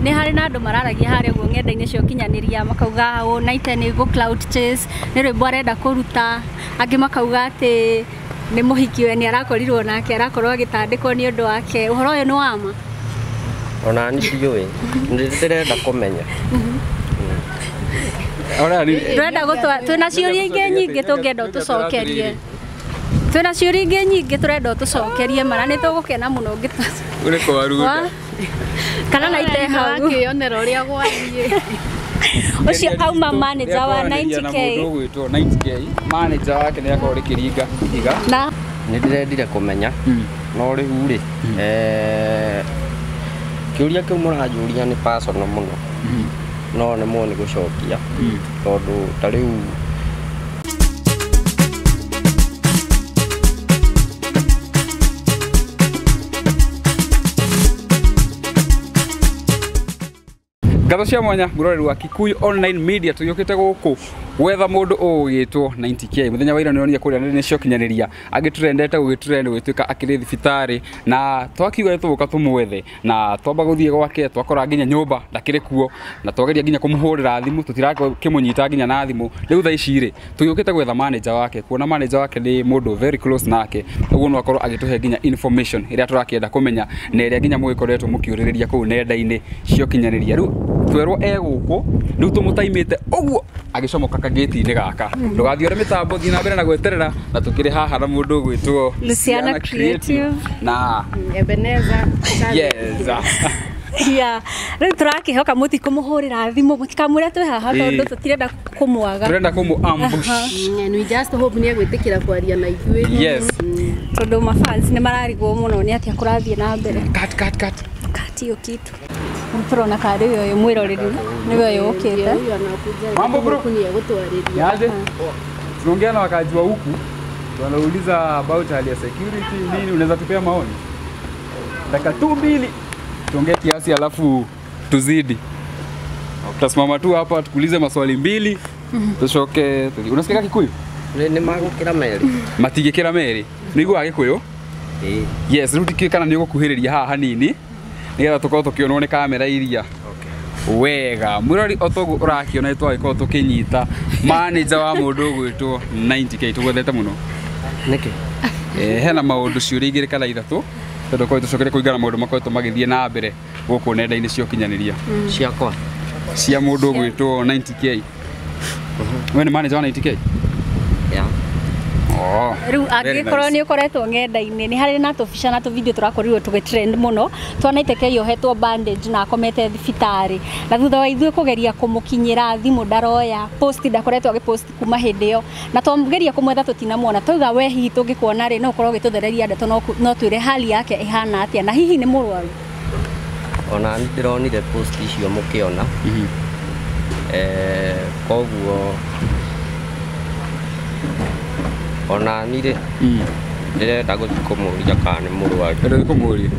Nĩ harĩ na andũ mararagia harĩa ũguo ng'enda-inĩ cia ũkinyanĩria makauga ũ Naite nĩ gũ cloud chase, nĩ rwĩmbo arenda kũruta, angĩ makauga atĩ nĩ mũhiki we nĩ arakorirwo nake arakorwo agĩtandĩkwo nĩ ũndũ wake. Ũhoro ũyũ nĩ wa ma? Ona niĩ ndiũĩ, ndĩrenda kũmenya. Tũrenda gũtwa twĩna ciũria ingĩ nyingĩ tũngĩenda ũtũcokerie. Twĩna ciũria ingĩ nyingĩ tũrenda ũtũcokerie mara nĩ tũgũkena mũno ũngĩ Wa? Kana Naite hau Wakĩonera ũrĩa gwathiĩ. Ũcio auma manager wa 90K. Mũndũ ũgwĩtwo 90K manager wake nĩ akorwo rĩkĩringa ihiga. Na Nĩ ndĩrendire kũmenya no rĩu rĩ kĩũria kĩu mũranjũria nĩ personal mũno no nemwo nĩ gũcokia tondũ ta rĩu Ngatho cia mwanya mwĩroreri wa Kikuyu Online Media tũgĩũkĩte gũkũ gwetha mũndũ ũgwĩtwo 90K mũthenya wa ira nĩonire kũrĩa nenda-inĩ cia ũkinyanĩria agĩtrendete gũgĩtrend gũgĩtuĩka akĩrĩ thibitarĩ na twakiuga nĩtũgũka tũmwethe na twamba gũthiĩ gwake twakora nginya nyũmba ndakĩrĩ kuo na twageria nginya kũmũhũrĩra thimũ tũtirakĩmũnyita nginya na thimũ rĩu thaa ici rĩ tũgĩũkĩte gwetha manager wake kuona manager wake nĩ mũndũ very close nake ũguo no akorwo agĩtũhe nginya information ĩrĩa tũrakĩenda kũmenya na ĩrĩa nginya mũgĩkoretwo mũkĩũrĩrĩria kũu nenda-inĩ cia ũkinyanĩria rĩu twerwo e gũkũ rĩu tũmũtaimĩte ũguo agĩcomoka kagĩti-inĩ gaka ndũgathiĩ ũrĩ mĩtambo thiĩ na mbere na gweterera na tũkĩrĩ haha na mũndũ ũgwĩtwo Luciana Creative na Ebeneza. Yes. Yeah. Rĩu tũrakĩhoka mũtikũmũhũrĩra thimũ mũtikamwĩre twĩ haha tondũ tũtirenda kũmwaga. Tũrenda kũmũ ambush. And we just hope nĩ egwĩtĩkĩra kwaria na ithuĩ. Yes. Tondũ mafans nĩ mararigwo mũno nĩ atĩa kũrathiĩ na mbere. Cut cut cut. Cut hiyo kitu. Tũrona karĩ ũyũ mwĩroreri nĩwe ũyũ ũkĩte. Huyu anakuja. Mambo bro. Huku ni ya gũtwarĩria. Niaje? Tunaongea na wakazi wa huku wanauliza about hali ya security nini, unaweza tupea maoni? Dakika tu mbili tuongee kiasi alafu tuzidi. Tutasimama tu hapa tukuulize maswali mbili tushoke. Unasikia Kikuyu? Nĩ magũkĩra merĩ. Matingĩkĩra merĩ. Nĩiguaga Gĩkũyũ? Ĩĩ. Yes, rĩu tikĩũĩ kana nĩ ũgũkuhĩrĩria haha hanini nĩgetha tũkorwo tũkĩonwo nĩ kamera iria. Wega mwĩrori o toguo ũrakĩona nĩ twagĩkorwo tũkĩnyita manager wa mũndũ ũgwĩtwo 90K tũgwethete mũno. Nĩkĩ? Hena maũndũ ciũria igĩrĩ kana ithatũ tondũ korwo tũcokere kũringana na maũndũ makoretwo magĩthiĩ na mbere gũkũ nenda-inĩ cia ũkinyanĩria Ciakwa. cia mũndũ ũgwĩtwo 90K. We nĩ manager wa 90K? Yeah. Oh. Rĩu angĩkorwo nĩ ũkoretwo ng'enda-inĩ nĩ harĩ na tũbica na tũvideo tũrakorirwo tũgĩtrend mũno twa 90K yohetwo bandage na akomete thibitarĩ na thutha wa ithuĩ kũgeria kũmũkinyĩra thimũ ndaroya post ndakoretwo agĩpost kuma hĩndĩ ĩyo na twageria kũmwetha tũtinamuona twauga we hihi tũngĩkuona rĩ no ũkorwo ũgĩtũthereria ndeto no twĩre hali yake ĩhana atĩa na hihi nĩ mũrwaru. Ona nĩ ndĩronire post icio mũkĩona. Koguo ona niĩ rĩ ndĩrenda gũthiĩ kũmũria kana nĩ mũrwaru. Ndĩrenda kũmũria.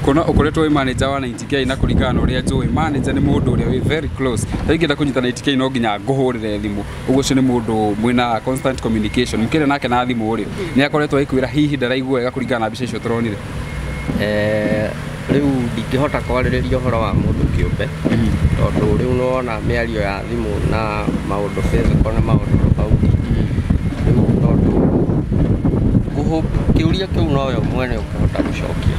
Kuona ũkoretwo wĩ manager wa 90K na kũringana na ũrĩa njũĩ manager nĩ mũndũ ũrĩa wĩ very close. Rĩu ingĩenda kũnyita 90K no nginya ngũhũrĩre thimũ. Ũguo ũcio nĩ mũndũ mwĩna constant communication. Mũkĩaria nake na thimũ rĩ nĩ akoretwo agĩkwĩra hihi ndaraigua wega kũringana na mbica icio tũronire. Rĩu ndingĩhota kwarĩrĩria ũhoro wa mũndũ kĩũmbe tondũ rĩu nĩwona mĩario ya thimũ na maũndũ physical nĩ maũndũ tofauti. Rĩu tondũ kĩũria kĩu nowe mwene ũkĩhota gũcokia.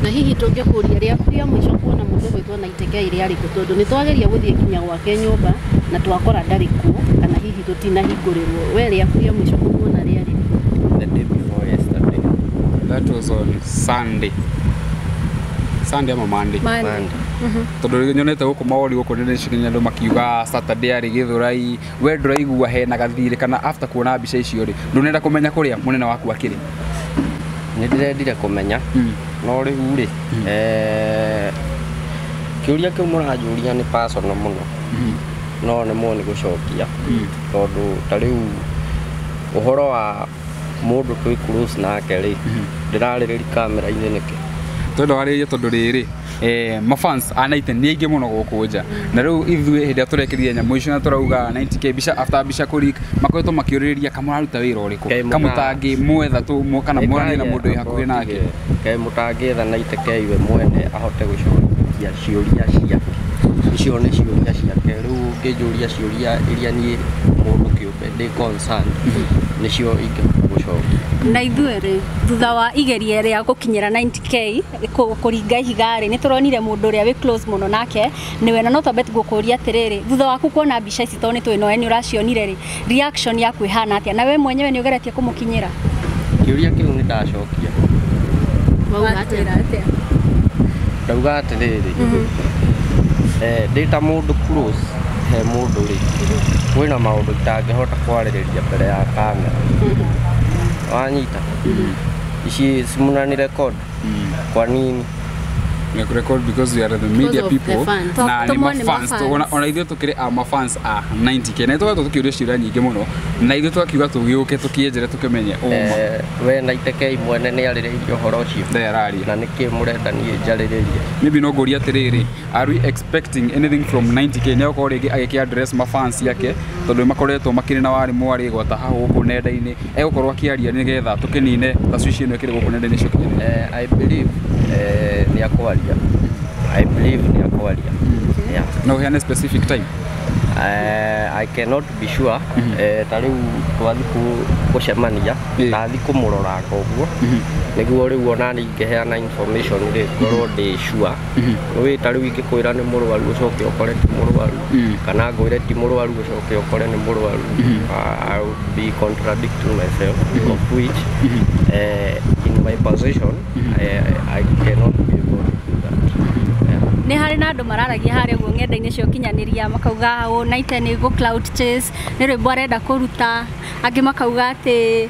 Na hihi tũngĩkũria rĩa mũico kuona mũndũ ũgwĩtwo 90K rĩarĩ kũ tondũ nĩ twageria gũthiĩ nginya gwake nyũmba na twakora ndarĩ kuo kana hihi tũtinahingũrĩrwo. We rĩaku rĩa mũico kũmuona rĩarĩ? The day before yesterday. That was on Sunday. Sunday ama Monday? Monday. Tondũ nyonete gũkũ mawoni gũkũ nĩ andũ makiuga Saturday arĩ Gĩthũrai we ndũraigua hena gathirĩ kana after kuona mbica icio rĩ ndũnenda kũmenya kũrĩa mũnene waku akĩrĩ? Nĩ ndĩrendire kũmenya no rĩu rĩ kĩũria kĩu mũranjũria nĩ personal mũno no nemwo nĩ gũcokia tondũ ta rĩu ũhoro wa mũndũ twĩ close nake rĩ ndĩrarĩrĩria kamera-inĩ nĩkĩ? Tondũ warĩrĩria tondũ rĩrĩ mafans a 90 nĩ aingĩ mũno gũkũ nja na rĩu ithuĩ hĩndĩ ĩrĩa tũrekĩrire nyamũ icio na tũrauga 90K mbica after mbica kũrik makoretwo makĩũrĩrĩria kamũraruta wĩra ũrĩkũ kamũtangĩmwetha kana mwaranie na mũndũ wĩ hakuhĩ nake. Kaĩ mũtangĩetha 90K we mwene ahote gũcokia. gũcokia ciũria ciake. Icio nĩ ciũria ciake. Rĩu ũngĩnjũria ciũria iria niĩ mũndũ kĩũmbe ndĩ concerned nĩcio ingĩhota gũcokia. Na ithuĩ rĩ, thutha wa igeria rĩa gũkinyĩra 90K kũringa ihiga rĩ, nĩ tũronire mũndũ ũrĩa wĩ close mũno nake nĩwe, na no twambe gũkũria atĩrĩrĩ, thutha waku kuona mbica ici tondũ nĩ tũĩ nowe nĩ ũracionire rĩ, reaction yaku ĩhana atĩa? Na we mwenyewe nĩ ũgeretie kũmũkinyĩra? Kĩũria kĩu nĩ ndacokia. Wauga atĩa? Ndauga atĩrĩrĩ, ndĩ ta mũndũ close he mũndũ rĩ, kwĩna maũndũ itangĩhota kwarĩrĩria mbere ya kamera. Wanyita? Ici simunani record. Kwa nini? We record because we are the media of the people fans. na nĩ Tũmone mafans mafans. Ona ithuĩ tũkĩrĩ a mafans a 90K na tũgatwo tũkĩũria ciũria nyingĩ mũno na ithuĩ tũgakiuga tũgĩũke tũkĩenjere tũkĩmenye ũma. We 90K mwene nĩ arĩrĩirie ũhoro ũcio. Ndee araria. Na nĩkĩ mũrenda niĩ njarĩrĩrie? Maybe no ngũria atĩrĩrĩ, are we expecting anything from 90K? Nĩ okorwo rĩngĩ agĩkĩ address mafans yake tondũ nĩ makoretwo makĩrĩ na warĩ mwarĩ gwata haha gũkũ nenda-inĩ, egũkorwo akĩaria nĩgetha tũkĩnine tacwici ĩno ĩkĩrĩ gũkũ nenda-inĩ cia ũkinyanĩria. I believe nĩ akwaria. I believe nĩ akwaria. Yeah. Na ũheane specific time. I cannot be sure. Ta rĩu twathi gũcemania, ndathi kũmũrora ũguo nĩguo rĩu ona niĩ ingĩheana information rĩ, ngorwo ndĩ sure. Wĩ ta rĩu ingĩkwĩra nĩ mũrwaru ũcoke ũkore ti mũrwaru, kana ngwĩre ti mũrwaru ũcoke ũkore nĩ mũrwaru, I would be contradicting myself, of which in my position I cannot be able to do that. Yeah. Nĩ harĩ na andũ mararagia harĩa ũguo ng'enda-inĩ cia ũkinyanĩria makauga ũ Naite nĩ gũ cloud chase, nĩ rwĩmbo arenda kũruta, angĩ makauga atĩ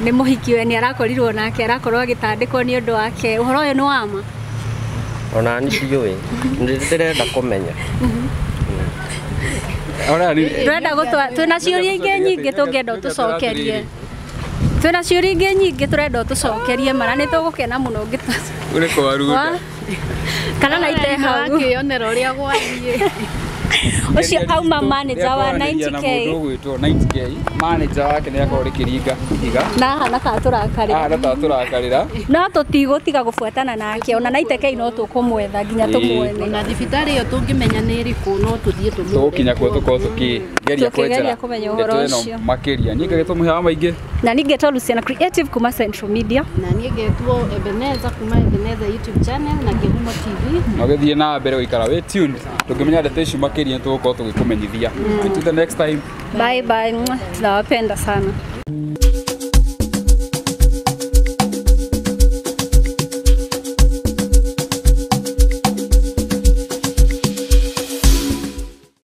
nĩ mũhiki we nĩ arakorirwo nake arakorwo agĩtandĩkwo nĩ ũndũ wake. Ũhoro ũyũ nĩ wa ma? Ona niĩ ndiũĩ, ndĩrenda kũmenya. Tũrenda gũtwa twĩna ciũria ingĩ nyingĩ tũngĩenda ũtũcokerie. Twĩna ciũria ingĩ nyingĩ tũrenda ũtũcokerie mara nĩ tũgũkena mũno ũngĩtũ Ũrĩ kwarunda. Kana Naite hau. Wakĩonera ũrĩa gwathiĩ. Ũcio auma manager wa 90K. Mũndũ ũgwĩtwo 90K manager wake nĩ akorwo rĩkĩringa ihiga. Na ahana ta tũrakarĩra. Ahana ta tũrakarĩra. No tũtigũtiga gũbuatana nake ona 90K no tũkũmwetha nginya tũmuone. Ona thibitarĩ ĩyo tũngĩmenya nĩ ĩrĩkũ no tũthiĩ tũmũre. Tũgũkinya kuo tũkorwo tũkĩgeria kwenjera kũmenya ũhoro ũcio makĩria. Niĩ ngagĩtwo mũhĩa wa maingĩ. Na niĩ ngetwo Luciana Creative kuma Central Media. Na niĩ ngetwo Ebeneza kuma Ebeneza YouTube channel na Kĩhumo TV. Na ũgĩthiĩ na mbere gũikara wĩ tuned tũngĩmenya ndeto ici makĩria tũgũkorwo tũgĩkũmenyithia. Until the next time. Bye bye. Tunawapenda sana.